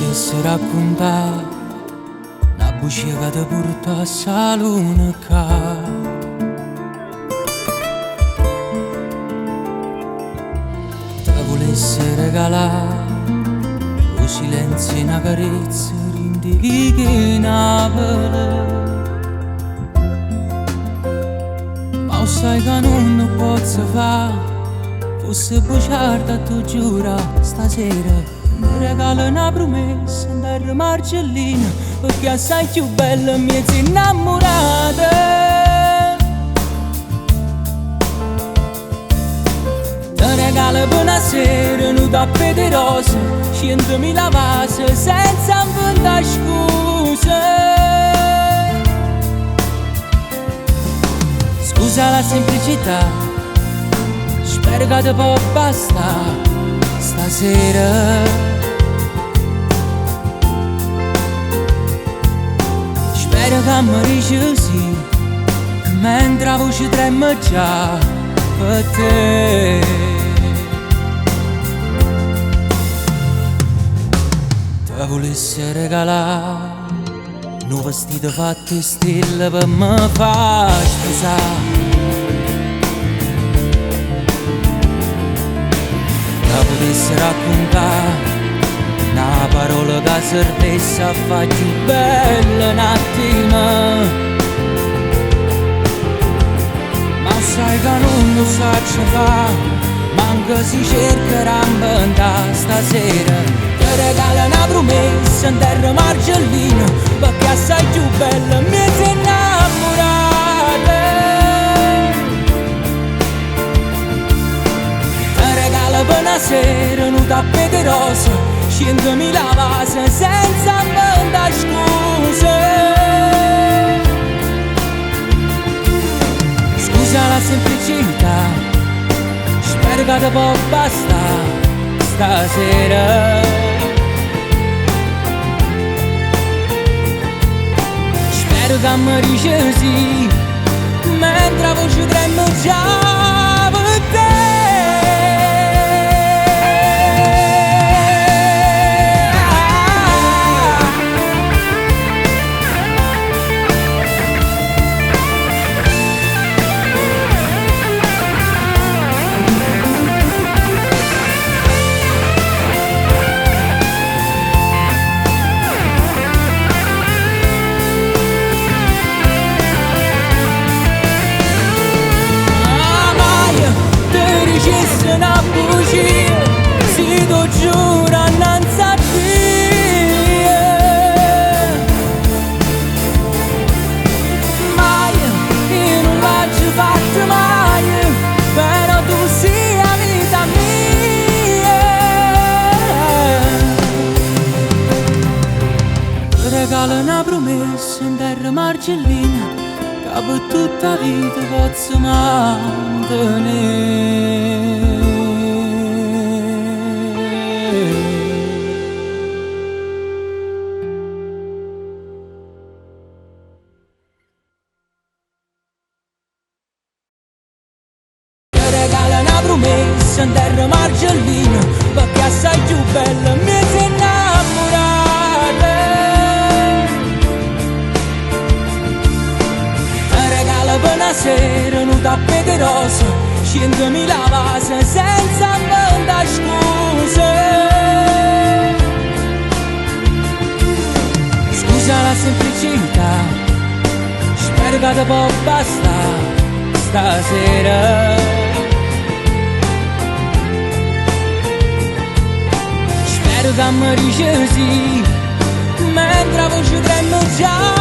Vulesse raccuntà 'Na bucia ca te purtasse 'a luna ccà. Te vulesse regalà 'O silenzio 'e 'na carezza dint' 'e viche 'e Napule. Ma 'o ssaje ca nun 'o pozzo fà. Fosse bugiardo a t' 'o giurà stasera. Te regalo 'na prumessa 'nterra Margellina pecché è assaje cchiù bella 'mmiezz' 'e 'nnammurate. Te regalo pe' 'na sera nu tappeto 'e rose, cientomila vase senza 'nventà scuse. Scusa la semplicità, spero ca te po' bastà stasera. Spero ca me dice sì, mentre 'a voce tremma già pe' te. Te vulesse regalà nu vestito fatto 'e stelle pe' me fa spusà. Te putesse raccuntà 'na parola ca servesse a fa cchiù bello n'attimo. Ma 'o ssaje ca nun 'o saccio fà, manco si cerco d' 'a stasera. Te regalo 'na prumessa 'nterra Margellina, pecché è assaje cchiù bella 'mmiezz' 'e 'nnammurate. Te regalo pe' 'na sera nu tappeto 'e rose, cientomila vase senza 'nventà scuse. Scusa la semplicità, spero ca te po' bastà stasera. Spero ca me dice sì, mentre 'a voce tremma già pe' te. Ah, maje te dicesse 'na bucia, si t' 'o giuro annanze a Dio. Maje, io nun l'aggio fatto maje, però tu si' 'a vita mia. Te regalo 'na prumessa 'nterra Margellina, ca pe' tutta 'a vita pozzo mantenè. Te regalo 'na prumessa 'nterra Margellina, pecché è assaje cchiù bella 'mmiezz' 'e 'nnammurate. Te regalo pe' 'na sera nu tappeto 'e rose, cientomila vase senza 'nventà scuse. Scusa la semplicità, spero ca te po' bastà stasera. Spero ca me dice sì, mentre 'a voce tremma già.